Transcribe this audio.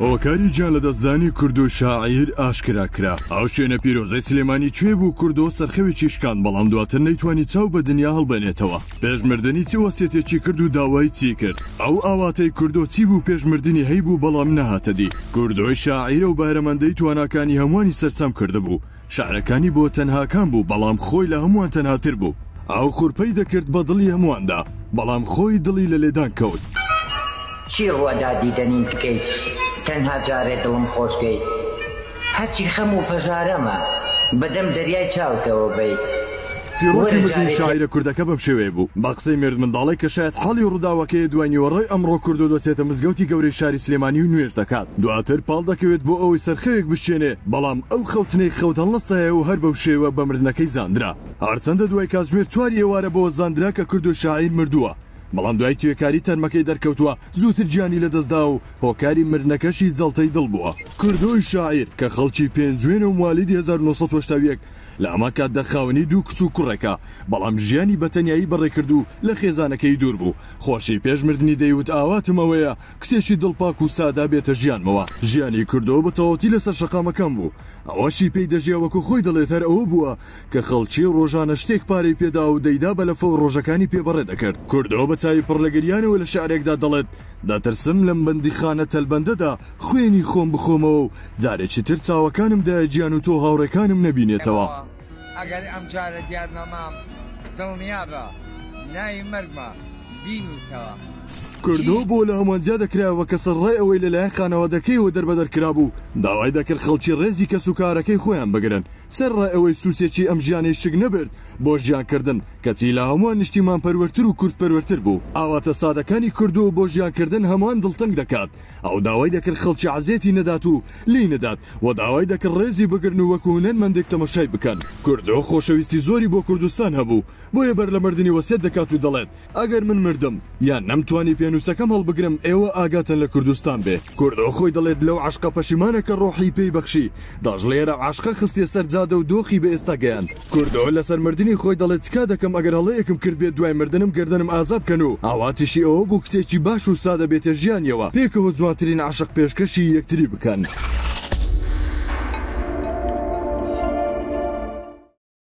هۆکاری گیانلەدەستدانی کوردۆی شاعیر ئاشکرا کرا. ئەو شوێنە پیرۆزەی سلێمانی کوێ بوو کوردۆ سەرخەوێکی شکاند بەڵام دواتر نەیتوانی چاو بە دنیا هەڵبێنێتەوە. پێش مردنی چ وەسیەتێکی کرد و داوای چی کرد؟ ئەو ئاواتەی کوردۆ چی بوو پێش مردنی هەیبوو بەڵام نەهاتە دی؟ کوردۆی شاعیرە و بەهرەمەندەی تواناکانی هەمووانی سەرسام کردبوو. شعرەکانی بۆ تەنهاکان بوو بەڵام خۆی لە هەمووان تەنهاتر بوو. ئەو خورپەی دەکرد بە دڵی هەموواندا بەڵام خۆی دڵی لە لێدان کەوت. چی ڕوەدا دیدەنیم بکەی تەنها جارێ دڵم خۆش کەی هەرچی خەم و پەژارەمە بەدەم دەریای چاوتەوە بەی. چیڕۆکی وەرە مردنی جارێ تێ. شاعیرە کوردەکە بەم شێوەیە بوو، بە قسەی مێردمنداڵێک کە شایەت حاڵی ڕووداوەکەیە دوای نیوەڕۆی ئەمڕۆ کوردۆ دەچێتە مزگەوتی گەورەی شاری سلێمانی و نوێژ دەکات دواتر پاڵ دەکەوێت بۆ ئەوەی سەرخەوێک بشکێنێ بەڵام ئەو خەوتنەی خەوت هەڵنەسایە و هەر بەو شێوە بە مردنەکەی زاندرا. هەرچەندە دوای کاتژمێر چواری ئێوارە بۆوە زاندرا کە کوردۆ شاعیر مردووە بەڵام دوای توێکاری تەرمەکەی دەرکەوتووە زووتر گیانی لەدەستداوە و هۆکاری مردنەکەشی جەڵتەی دڵ بووە. کوردۆی شاعیر کە خەڵکی پێنجوێنە و موالیدی 1981 لە هەمان کاتدا خاوەنی دوو کچ و کوڕێکە، بەڵام ژیانی بە تەنیایی بەڕێکرد و لە خێزانەکەی دوور بوو، خۆشی پێش مردنی دەیوت ئاواتم ئەوەیە کچێکی دڵپاک و سادە بێتە ژیانمەوە. ژیانی کوردۆ بە تەواوەتی لەسەر شەقامەکان بوو، ئەوەشی پێی دەژیا وەکو خۆی دەڵێت هەر ئەوە بووە کە خەڵکی ڕۆژانە شتێک پارەی پێدا و دەیدا بە لەفە و ڕۆژەکانی پێ بەڕێ دەکرد. کوردۆ بە چاوی پڕ لە گریانەوە لە شیعرێکدا دەڵێت، دەترسم لەم بەندیخانە تەلبەندەدا خوێنی خۆم بخۆمەوە و جارێکی تر چاوەکانم دایە گیان و تۆ هاوڕێکانم نەبینێتەوە. ئەگەر ئەمجارە دیار نەمام دڵنیابە ناوی مەرگمە بینوسەوە. کوردۆ بۆ لە هەموان جیا دەکرایەوە کە سەرڕای ئەوەی لەلایەن خانەوادەکەیەوە دەربەدەر کرابوو، داوای دەکرد خەڵکی ڕێزی کەسوکارەکەی خۆیان بگرن، سەرڕای ئەوەی سوچێکی ئەم ژیانەی شک نەبرد بۆ ژیانکردن، کەچی لە هەموان نیشتیمانپەروەرتر و کوردپەروەرتر بوو. ئاواتە سادەکانی کوردۆ بۆ ژیانکردن هەموان دڵتەنگ دەکات. ئەو داوای دەکرد خەڵکی عەزێتی نەدات و لێی نەدات و داوای دەکرد ڕێزی بگرن و وەکو هونەرمەندێک تەمەشای بکەن. کوردۆ خۆشەویستی زۆری بۆ کوردستان هەبوو، بۆیە بەر لە مردنی وەسیەت دەکات و دەڵێت، ئەگەر من مردم یان نەمتوانی پێنووسەکەم هەڵبگرم ئێوە ئاگاتان لە کوردستان بێ. کوردۆ خۆی دەڵێت لەو عەشقە پەشیمانە کە ڕۆحی پێی بەخشی، دەشڵێ ئەو عەشقە خستیە سەر جادە و دۆخی بە ئێستا گەیاند. کوردۆ لەسەر مردنی خۆی دەڵێت تکا دەکەم ئەگەر هەڵەیەکم کردبێت دوای مردنم گەردنم ئازا بکەن و ئاواتیشی ئەوە بوو کچێکی باش و سادە بێتە ژیانیەوە پێکەوە جوانترین عەشق پێشکەشی یەکتری بکەن.